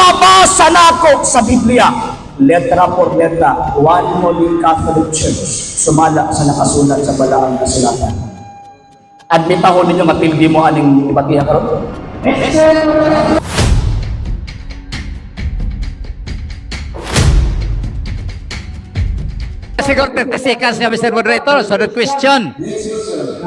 mabasa nako sa Biblia, letra por letra, One Holy Catholic Church, sumala sa nakasulat sa balaang kasulatan. Admitahon ninyo nga pildi mo aning ibatiha karon? Siguro 30 seconds nga, Mr. Moderator. Sunod question.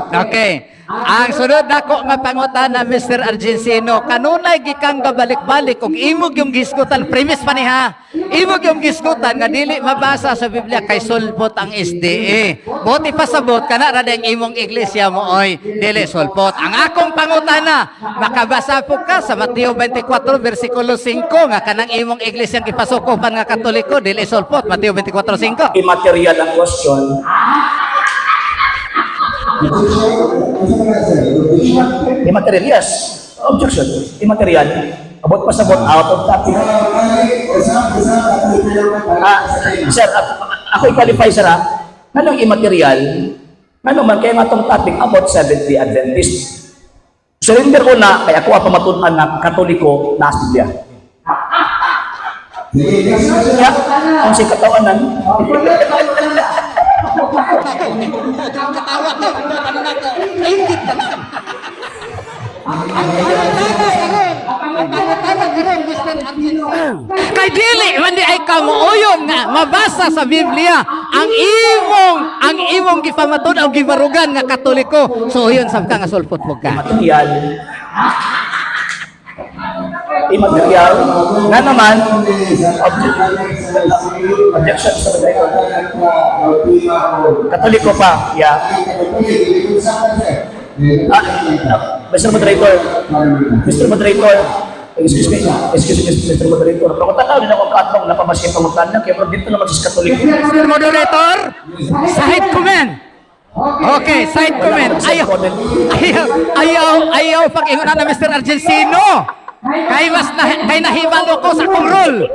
Okay. Ang sunod nako nga pangutana, Mr. Argentino, kanunay gikang gabalik-balik og imog yung gisgutan, premise pa ni ha. Imog yung gisgutan nga dili mabasa sa Biblia kay sulpot ang SDA. Buti pasabot kana ra ang imong iglesia mo oy dili sulpot. Ang akong pangutana, makabasa po ka sa Mateo 24 versikulo 5 nga kanang imong iglesia gipasukopan nga Katoliko dili sulpot? Mateo 24:5. Immaterial ang question. Immaterial, yes. Objection. Immaterial. Abot pasabot, out of topic. Ah, sir, ako i-qualify, sir, ha? Anong immaterial? Ano man, kaya nga itong topic about Seventh-day Adventist. Surrender ko na, kaya ako ang pamatunan na Katoliko na sa Biblia. Kaya, ang si katawanan, Kay dili man di ay kamuoyon nga mabasa sa Biblia ang imong gipamatud o gibarugan nga Katoliko. So uyon sab ka nga sulpot mo ka. Immaterial. Immaterial. Nga naman, objection sa moderator. Katoliko pa, yeah. Ah, Mr. Moderator, Mr. Moderator, excuse me, excuse me, Mr. Moderator. Pero kung tanaw din ako ang kaatbang napamasin pangutan na, kaya pero dito naman sa Katoliko. Mr. Moderator, side comment. Okay, side comment. Ayaw, ayaw, ayaw, ayaw pag ingon na Mr. Argentino. Kay mas na, kay nahibalo ko sa akong role.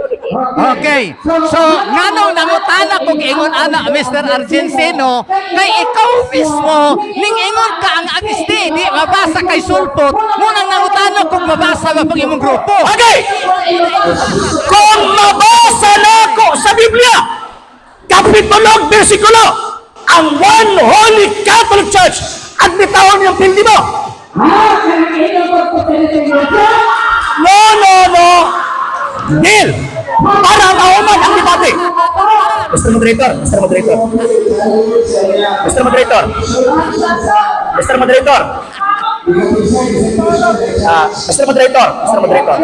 Okay. So, nganong nangutana kog ingon ana, Mr. Argentino, kay ikaw mismo ning ingon ka ang Agsti di mabasa kay sulpot, mo nang nangutana kung mabasa ba pag imong grupo. Okay! Kung mabasa nako sa Biblia, kapitulo, bersikulo, ang One Holy Catholic Church, admitahon yung pildi mo. No, no, no. Deal. Para mauman ang debate. Mr. Moderator, Mr. Moderator. Mr. Moderator. Mr. Moderator. Ah, Mr. Moderator, Mr. Moderator.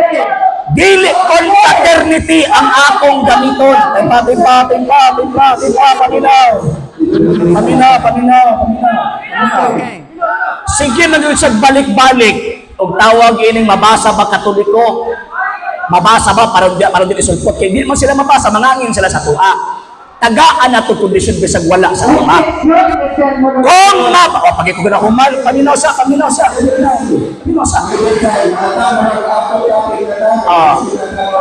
Dili confraternity ang akong gamiton. Timpa, timpa, timpa, timpa, timpa, paminaw. Paminaw, paminaw, paminaw. Okay. Sige man yun siya balik-balik. Og tawag ining mabasa ba Katoliko? Mabasa ba para di isulpot? Kaya di man sila mabasa, mangangin sila sa tuwa. Tagaan na to kondisyon bisag wala sa tuwa. Kung ma... O, pag ikaw na humal, paminaw sa, paminaw sa, paminaw, paminaw sa. Ah,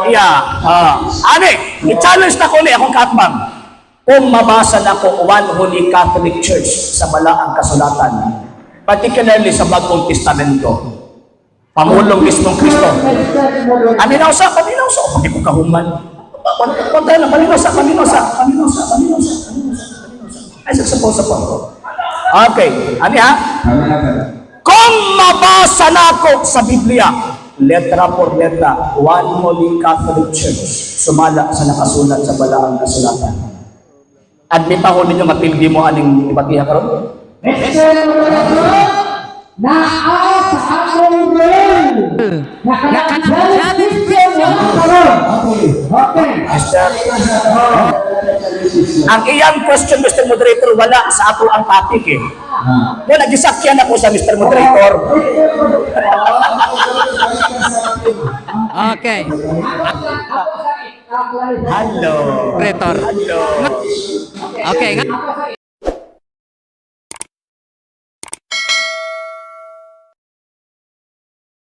yeah. Ah. Ani, i-challenge na ko ni akong katbang. Kung mabasa na ko One Holy Catholic Church sa balaang kasulatan, particularly sa Bagong Testamento, Pamulong mismong Kristo. Paminaw sa, paminaw sa. O, pag ko kahuman. Punta na, paminaw sa, paminaw sa, paminaw sa, paminaw sa, paminaw sa, paminaw sa. Ay, sa sa po. Okay, ani ha? Kung mabasa nako sa Biblia, letra por letra, One Holy Catholic Church, sumala sa nakasulat sa balaang kasulatan. Admitahon ninyo nga pildi mo aning ibatiha karon? Naa sa akong role. Nga kanang challenge question. Okay. Mr. Ang iyang question, Mr. Moderator, wala sa ato ang topic eh. Wala, gisakyan ako sa Mr. Moderator. Okay. Hello. Moderator. Hello. Okay.